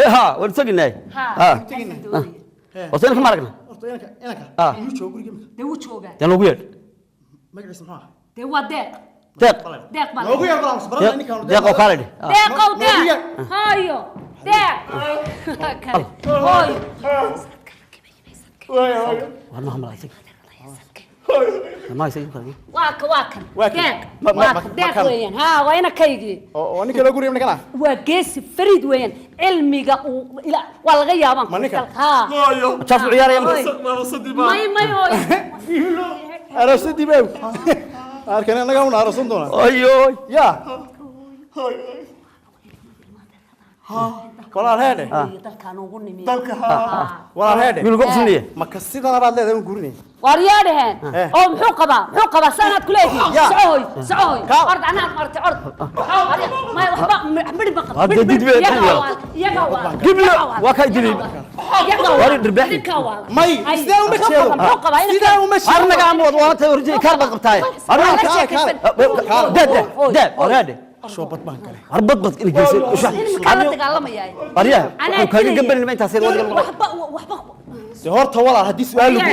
Dee ha, waan teginay. Ha. Ha. Taasaan doonaya. Horta inanka ma aragna. Horta inanka, inanka Ah. miyuu jooga guriga imika? Dee wuu joogaa. Dee loogu yeedh. Magaciisa muxuu ahaa? Dee waa Deeq. Deeq. Deeq baa. Noogu yeer balan barana ninkaan. Deeq oo kaale dheh. Deeqow, Noogu Deeq. yeer. Hooyo, Deeq kale, hooyo. War ma hamla isaga. Ma isaga. Waa ka, waa kan. Waa kan. Deeq. Ma waa kan Deeq kan. weeyaan. Ha, waa inankaygii. Oo ninka loo guriga ninkan ah. Waa geesi fariid weeyaan, cilmiga uu ila waa laga yaabaan. Ma ninkan? Ha. Jaas u ciyaaraya marka. May, may, hooyo. Aroosadii baa arkan, annaga una aroosan doonaa. Ayo. Ya walaal heedhe. Dalkaan ugu nimi. Walaal heedhe. Wiil goqsiniye. Maka sidana baad leedahay un gurinay? Waar yaa dhaheen? Eh. Oo muxuu qabaa, muxuu qabaa saanaad ku leedihiin? Ya. Soco hoy, soco hoy. Ka- Ord, anaad martay, ord. May, waxba midhi ma qabo. Hadda did bay Iyagaa tahay. waa, iyagaa waa. Giblo waa ka dilay. Iyagaa Waar dhirbaaxi. Idinkaa waa. May, Ay, sidaa uma muxuu jeedo. qabaa, muxuu qabaa Sidaa uma jeedo. Arnaga am wad waa tay horjey kaar bad qabtaay. Waa la Kaale, sheekaysan. kaale. Dad dad waraade. Shoobad baan kale. Har bad bad in geysay. Ilmikaa la dagaalamayaa. Aryaha. Anaa Wuxuu kaaga dilaya. gambalin ma intaas wad. Waxba, waxba. De horta walaal, haddii su'aal lagu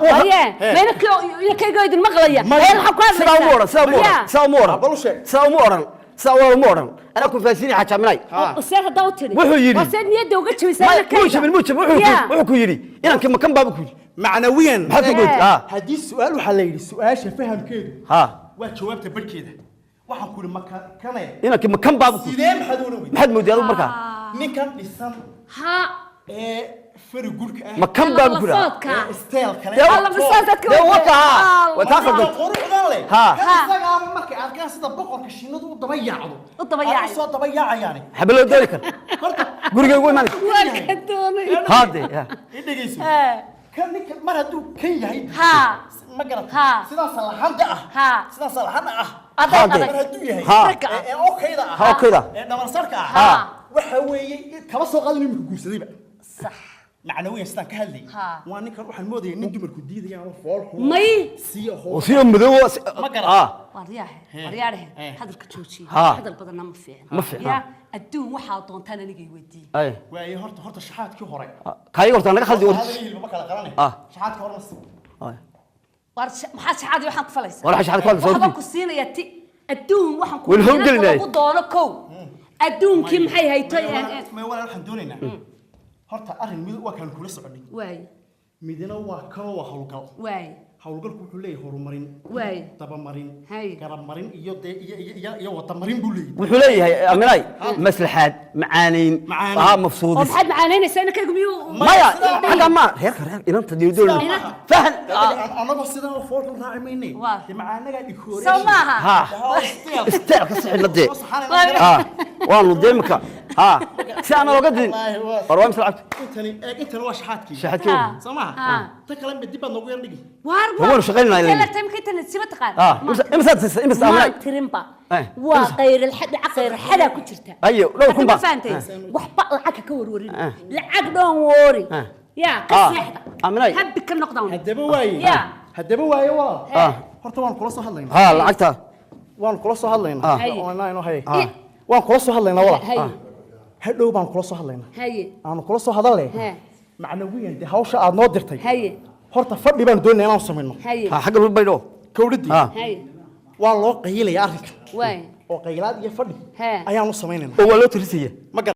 Warye, mayna idin maqlaya. May. Meel waxaa ku Sidaa uma hadlaysaa. oran, sidaa uma oran, Ya. sidaa uma oran. Bal u sheeg. Sidaa uma oran. Sidaa uma oran. Anaa ku faasiin xajaaminay. Oo seer haddaa u tiri. Wuxuu yidhi- Waa seer niyadda uga jabisaa Ma inankayga. muu jabin, muu jabin. Wuxuu Ya. wuxuu ku yidhi inankii makan baabu ku yidhi. Macnawiyan. Maxaad ku goyd? Ha. Haddii su'aal, waxaa la yidhi su'aasha fahamkeedu Ha. waa jawaabta barhkeeda. Waxaan ku yidhi maka kane. Inankii makan baabu ku yidhi. Sidee maxaad una weydiin? Maxaad mooday adigu markaa? Ninkan dhisan Ha. ee fari gurka ah Makan baabu ku yidhi. Lafoodka. ee steel kale. Dee Alla, masaajidka. Dee waka ha. Waa taa khaldan. Quruxdan leh. Ha. Kan isagaaba markay arkaan sida boqorka shinnidu u daba yaacdo. U daba Ay yaacayo. soo daba yaacayaani. Xabaloo dooli kar. Horta Guriga ugu imanay. Waa ka doonay. Ha de. Ha. i dhegeyso. Eh. Kan ninka mar hadduu kan yahay, Ha. ma garata? Ha. Sidaas laxanta ah. Ha. Sidaas laxanta ah. Adag, Haade. adag. Mar hadduu yahay Ha. Ragga ah. ee okayda ah. Ha, okayda. Ee dhabarsarka ah. Ha. Waxa weeye kaba soo qaadin imika guursadayba. Sax. Macnawiyan sidaan ka hadlayay. Ha. Waa ninkan waxaan moodayay nin dumarku diidayaan oo fool xun. May. Sii ahoo. Oo sidoo madow. Ma garan. Ha. Waryahe, waryahe, hadalka joojiye. Ha. Hadal badanna ma fiicna. Ma fiicna. Ya, adduun waxaa doontaan anigay weydiiye. Ay. Waaye horta, horta shaxaadkii hore. Kaayiga horta naga khaldi. Hadal hilba ma kala qaranay. Ah. Shaxaadkii hore ma si. Waar maxaa shaxaadii waxaan ku falaysaa? War waxa shaxaad ku hadlaysaa? Waxbaan ku siinayaa ti adduun waxaan ku Waynu howlgelinay. lagu doono kow. Adduunkii maxay hayto? May walaal, waxaan doonaynaa. Horta arrin mid waa kaan kula soconay. Waay. Midna waa kanoo waa howlgal. Waay. Howlgalku wuxuu leeyahay horumarin, Waay. dabamarin, Hay. garabmarin iyo dee iyo wadamarin buu leeyahay. Wuxuu leeyahay Aminay maslaxaad macaanayn. Macaanayn. Ha Oo mafsuudis. maxaad macaanaynaysaa? Inankaygu miyuu Maya, Sidaa ma- xagga ma reerka reer inanta diidool. Inanta. Fahan. Anagoo sidan oo foolxun raaci maynay. Waa. Dee macaanagaa dhikoore. Soo maaha? Ha. Isteel ka sixina dee. Ha. Waanu deemka. Ha. Si aan looga didin. Wallaahi War waa misal lacagtu. Intani eeg, intani waa shaxaadkii. Shaxaadkii. Ha. Soo maaha? Ha. Ta kale mid dib baad noogu yar dhigi. Waar. Waanu shaqaynaynaa ilaa. Ilaa timka internet sima taqaan. Ha. Imsaad siisay imsa Aminay? Maan tirinba. Eh. Waa qayr alxad, qayr xadaa ku jirta. Ayo, dhowr kun Hadda ma baa. fahantay? Waxba lacag ka warwarin. Eh. Lacag dhoon woori. Eh. Yaa ka Ah. seexda. Aminay. Habbi ka noqdaan. Haddaba waaye. Ya. Haddaba waaye walaal. Ah. Horta waan kula soo hadlaynaa. Ha, lacagta. Waan kula soo hadlaynaa. Ah. Haye. Oo inaa inoo haye. Ah. Waan kula soo hadlaynaa walaal. Haye. Hadhow baan kula soo hadlaynaa. Haye. Aanu kula soo hadalle. He. Macnawiyan dee hawsha aad noo dirtay. Haye. Horta fadhi baan doonaynaa inaan samayno. Haye. Ha, xagga lagu baydho. Kowdadii. Ha. Haye. Waa loo qayilaya arrinka. Waay. Oo qaylaad iyo fadhi He. ayaanu samaynaynaa. Oo waa loo tirisaya. Ma